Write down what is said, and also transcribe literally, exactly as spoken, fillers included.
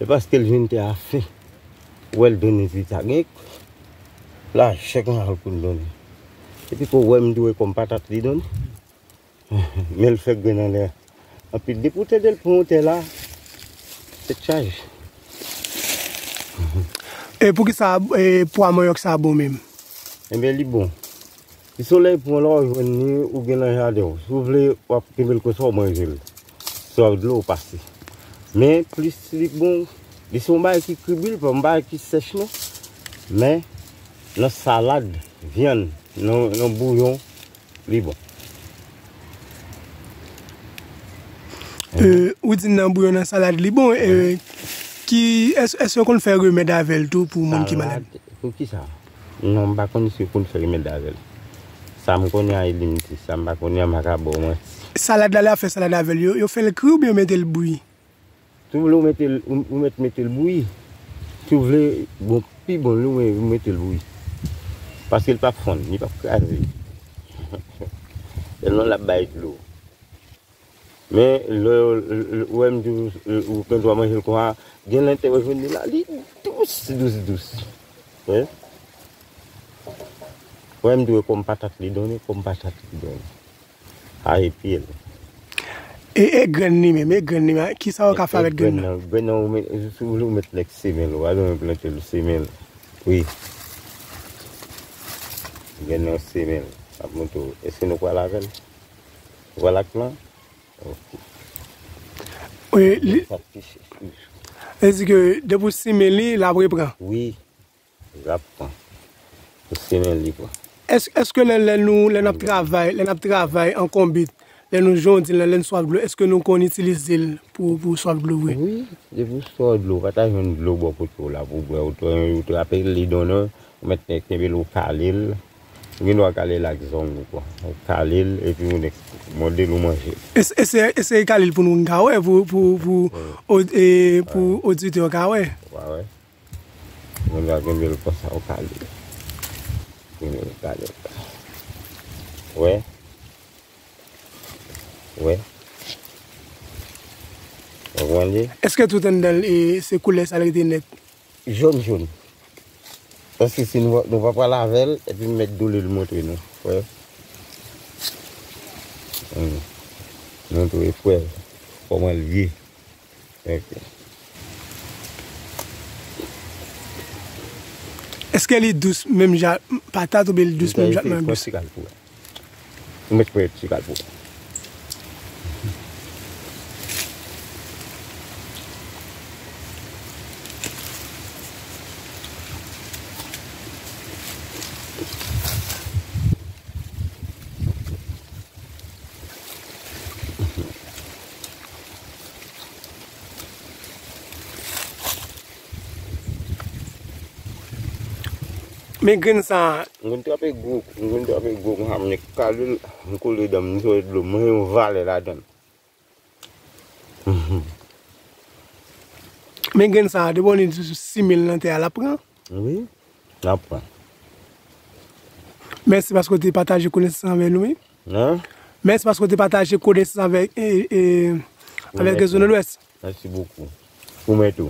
E paske l jwenn tè a fen. Ou wè l donnen rezilta. Gen lajè konsa l konn donnen. Epi ko wè m di w e kòm patat li donnen. Men l fè grenn anlè. Anpi depi w tande l pran yon tè la, tèt chaje. E poukisa e, pwa manyòk sa bon menm? Enben li bon. Si solèy pran la w jwenn li ou gen nan jaden w. Si w vle w ap kenbe l konsa w manje l. Swa dlo w pase. Men plis li bon, li se yon bagay ki kribil, pa yon bagay ki sèch non. Men nan salad, vyann, nan, nan bouyon, li bon. Euh, ou di nan bouyon nan salad li bon, euh, ki, èske w konn fè remèd avè l tou pou moun ki malad? Salad, pou ki sa? Non, m pa konn si yo konn fè remèd avè l. Sa m konnen a e li m di, sa m pa konnen a m pa ka ba w manti. Salad la, lè y ap fè salad avè l, yo, yo fè l kri oubyen yo mete l bouyi? Si w vle ou mete l, ou, ou mèt mete l bouyi. Si w vle, bon, pi bon li ou mete l bouyi. Paske l p ap fonn, li p ap kraze. Sèlman l ap bay dlo. Men lè w wè m di w ou gen dwa manje l konsa, gen lè te w jwenn li la, li dous, dous, dous. Wi. Wè m di w kòm patat li donnen, kòm patat li donnen. A e pye l. E, e grenn li menm, e grenn li menm, kisa w ka fè avèk grenn nan? Grenn nan, ou mèt, si w vle ou mèt nèk semen l, ou pa bezwen plante l, semen l. Wi. Grenn nan semen l. M ap montre w. Èske nou pral avè l? Vwala k lan. Wi, li, sa di ke depi w simen li, l ap repran. Wi, l ap pran. Ou simen li pran. Èske, èske lè, lè nou, lè n ap travay, lè n ap travay an konbit, lè nou jwenn yon din lan, lè n swaf dlo, èske nou konn itilize l pou, pou swaf dlo vre? Wi, depi w swaf dlo, ou pa ta jwenn dlo bò kote w la pou w bwè, ou trape li donnen, ou mèt kenbe l, ou kale l. Ou gen dwa kale l ak zong ou kwa. Ou kale l epi ou mòde l ou manje l. Eseye kale l pou nou ka wè, pou, pou, pou, pou oditè yo ka wè. Ou pa wè? Ou gen dwa kenbe l konsa ou kale l. Kenbe l kale l. Wè? Wè? Ou konprann li? Èske tout anndan l se koulè sa l rete nèt? Jòn jòn. Paske si nou, nou pa pral avè l, epi m mèt doule l montre nou. Wè. Hmm. Montre frè kòman l ye. Ok. Èske li dous menm jan patat oubyen li dous menm jan mango? Ou mèt pran ti kal pou ou. Men grenn sa a. M konn trape gwo, m konn trape gwo konsa, m nen kale l, m kole dan m, m sot dlo, m manje yon valè ladan l. Men grenn sa a, depi w simen l nan tè a, l ap pran? Wi, l ap pran. Mèsi paske w te pataje konesans avè nou, wi. Mèsi paske w te pataje konesans avèk, e, e, avèk Rezo Nòdwès. Mèsi bokou. Ou mèt ou.